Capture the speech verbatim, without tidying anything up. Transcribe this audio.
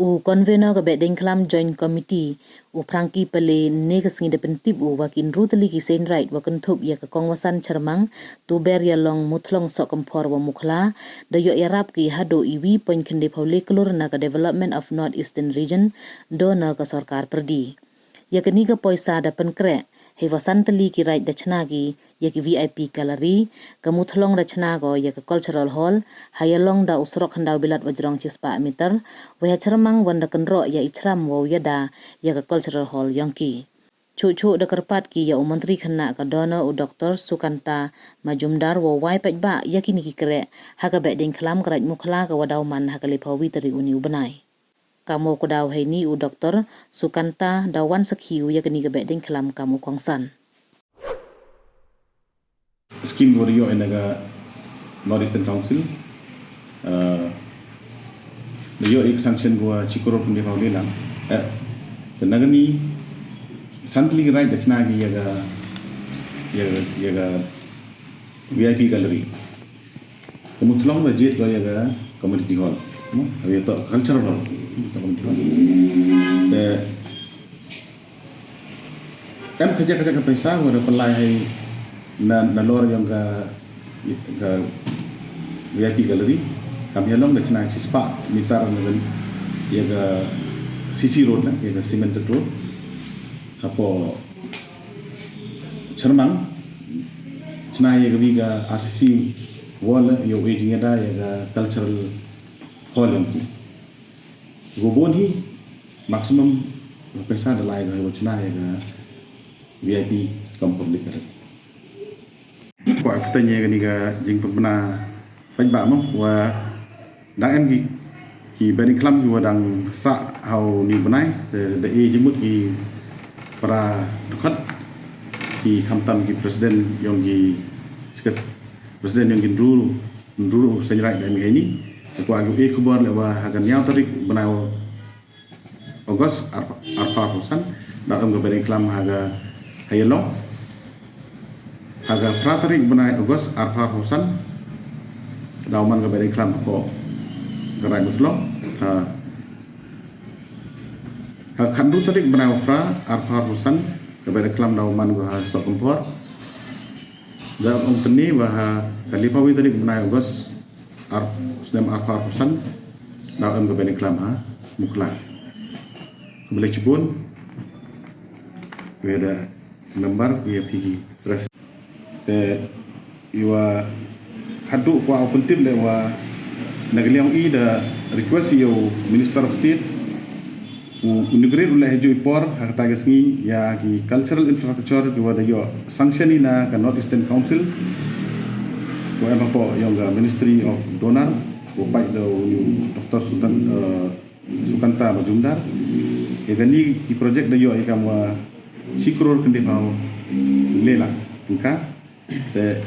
U Convener ka Behdeiñkhlam Joint Committee, u Frankie Pale, ne ka sngi da pyntip u wa ki ynru tylli ki seiñraij wa kynthup ya ka Kongwasan Chyrmang, Tuber Yalong, Muthlong, Sohkymphor wa Mukhla, da yoh yarap ki hadooh iwi point khyndai phaw le klur na ka Development of North Eastern Region, do na ka sorkar pyrdi. Ya kani ka poisa da pynkreh, hei wa san tylli ki raij da chna ki ya ki V I P gallery, ka Muthlong da chna ko ya ka Cultural Hall, ha Yalong da u surok khyndaw bilat wa jrong chispah meter, wei ha Chyrmang wan da kynroh ya i chram wow yada ya ka Cultural Hall yong ki. Chuh chuh da kyrpad ki ya u Montri Khynnah ka DoNER u Doctor Sukanta Majumdar wow wai paidbah ya kini ki kreh ha ka Behdeiñkhlam ka Raij Mukhla ka wa daw man ha ka le phaw wi tarik uni u bnai. Kam u kdaw heini u Doctor Sukanta da wan sakhi u ya kani ka Behdeiñkhlam kam u kongsan. Scheme wa da yoh na ka North Eastern Council, uh, da yoh i ka sanction wa chi crore khyndai phaw le lak. Eh, te na kani san tylli ki raij da chna ki ya ka, ya ka, ya ka V I P gallery. Ka Muthlong da jied ko ya ka community hall, no? Hei ya toh cultural hall, toh community hall. Te em khajiak khajiak ka paisa wa da pynlai hei na, na lor yong ka, ka V I P gallery. Kam Yalong da chna chispah meter na ka, ya ka C C road na, ya ka cemented road. Hapoh Chyrmang chna ya ka wi ka R C C wall, yow e jingada ya ka cultural hall yong ki. Wa bun hi maximum paisa da lai ka wa chna ya ka V I P kam public ka. Kwah pyrteng ya kani ka jingpynbna paidbah mo wa dang em ki, ki Behdeiñkhlam ki wa dang sah ha uni u bnai, da, da e jingmut ki para dkhot, ki khamtam ki president yong ki seket-, president yong ki ynru, ynru seiñraij da em heini. Kwah ki e khubor le wa ha ka ynñiaw tarik bnai wa August ar, arphaw arphaw san, da em ka Behdeiñkhlam ha ka, ha Yalong. Ha ka phra tarik bnai August arphaw arphaw san, da man ka Behdeiñkhlam hapoh ka Raij Muthlong. Ha, ha ka khatynru tarik bnai wa phra arphaw arphaw san, ka Behdeiñkhlam da man ko ha Sohkymphor. Da ong pyni wa ha ka le phaw wi tarik bnai August ar, snem arphaw arphaw san, da em ka Behdeiñkhlam ha Mukhla. Khublei chibun. Wei da member, wei ya phi ki press. Te i wa hadooh kwah u pyntip le wa na ka liang i da request ya u Minister of State u, u inaugurate u le ha jooh i por ha kata ka sngi ya ki cultural infrastructure ki wa da yoh sanction i na ka North Eastern Council. Wa em hapoh yong ka Ministry of DoNER, wa pait da u Doctor Sutan, eh, Sukanta Majumdar. Ya kani ki project da yoh ya kam wa chi crore khyndai phaw le lak. Te